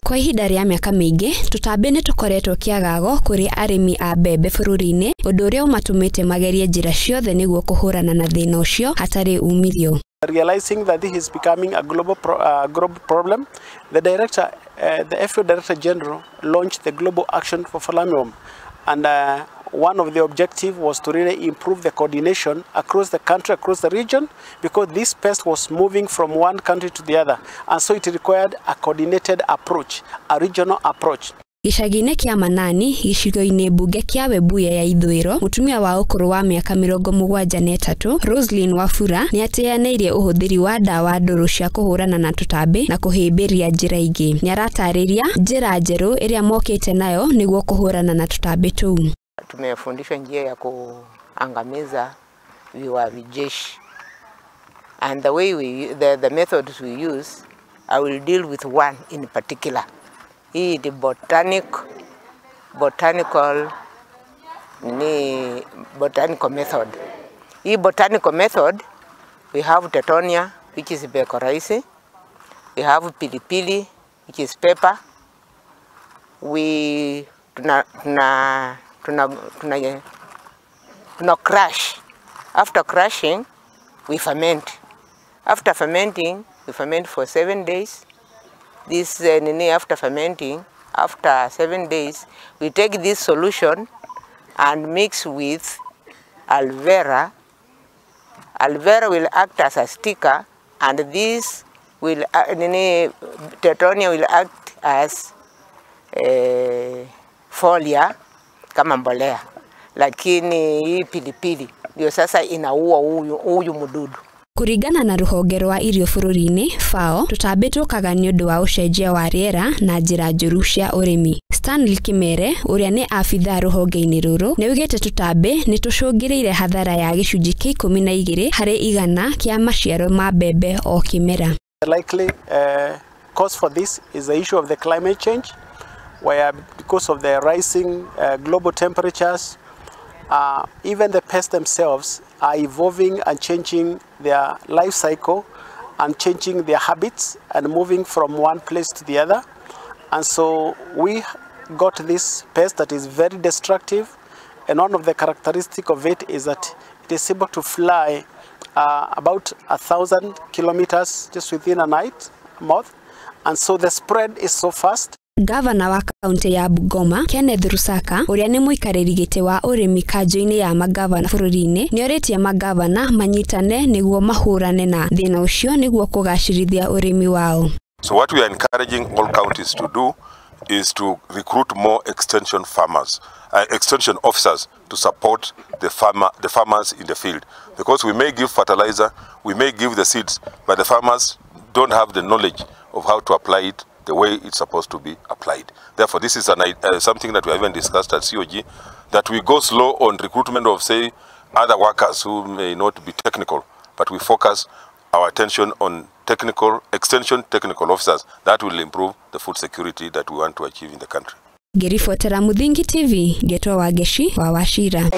Kwa ihinda rĩa mĩaka mĩingĩ, tũtambi nĩ tũkoretwo kĩagago kũrĩ arĩmi a mbembe bũrũri-inĩ, ũndũ ũrĩa ũmatũmĩte magerie njĩra ciothe nĩguo kũhũrana na thĩna ũcio hatarĩ umithio. Realizing that this is becoming a global problem, the FAO Director General launched the Global Action for Fall Armyworm, and one of the objectives was to really improve the coordination across the country, across the region, because this pest was moving from one country to the other, and so it required a coordinated approach, a regional approach. Gĩcagi-inĩ kĩa Manani gĩcigo-inĩ mbunge kĩa Webuye ya ithũĩro, mũtumia wa ũkũrũ wa mĩaka 73 Roslyn Wafula nĩateanĩirie ũhũthĩri wa ndawa ndũrũ cia kũhũrana na tũtambi na kũhĩmbĩria njĩra ingĩ. Nĩaratarĩria njĩra njerũ ĩrĩa mokĩte nayo nĩguo kũhũrana na tũtambi tũu. Tumefundishwa njia ya kuangamiza viwavi jeshi, and the way the methods we use, I will deal with one in particular. Hii ni botanical method. Hii botanical method, we have tetonia, which is bekoraisi. We have pilipili, which is pepper. We tuna crush. After crushing, we ferment. After fermenting, we ferment for 7 days. This after fermenting, after 7 days, we take this solution and mix with aloe vera. Aloe vera will act as a sticker, and this will tetonia will act as a folia kama mbolea, lakini hii pilipili ndio sasa inaua huyu mdudu. Kũringana na rũhonge rwa irio bũrũri-inĩ FAO, tũtambi tũkaga nĩ ũndũ wa ũcenjia wa rĩera na njĩra njũru cia ũrĩmi. Stanley Kimere, ũrĩa nĩ abithaa rũhonge-inĩ rũrũ, nĩaugĩte tũtambi nĩ tũcũngĩrĩire hathara ya gĩcunjĩ kĩa 12 harĩ igana kĩa maciaro ma mbembe o kĩmera. The likely cause for this is the issue of the climate change, where because of the rising global temperatures, even the pests themselves are evolving and changing their life cycle and changing their habits and moving from one place to the other. And so we got this pest that is very destructive, and one of the characteristics of it is that it is able to fly about 1,000 kilometers just within a night, moth, and so the spread is so fast. Gavana wa kaunti ya Bungoma Kenneth Lusaka, ũrĩa nĩ mũikarĩri gĩtĩ wa ũrĩmi kanjũ-inĩ ya magavana bũrũri-inĩ, nĩorĩtie magavana manyitane nĩguo mahũrane na thĩna ũcio nĩguo kũgacĩrithia ũrĩmi wao. So what we are encouraging all counties to do is to recruit more extension farmers, extension officers to support the farmers in the field, because we may give fertilizer, we may give the seeds, but the farmers don't have the knowledge of how to apply it the way it's supposed to be applied. Therefore, this is something that we haven't discussed at COG, that we go slow on recruitment of, say, other workers who may not be technical, but we focus our attention on extension technical officers. That will improve the food security that we want to achieve in the country. Ngĩribotera Muthingi TV, ngetwo Wangeshi wa Wachira.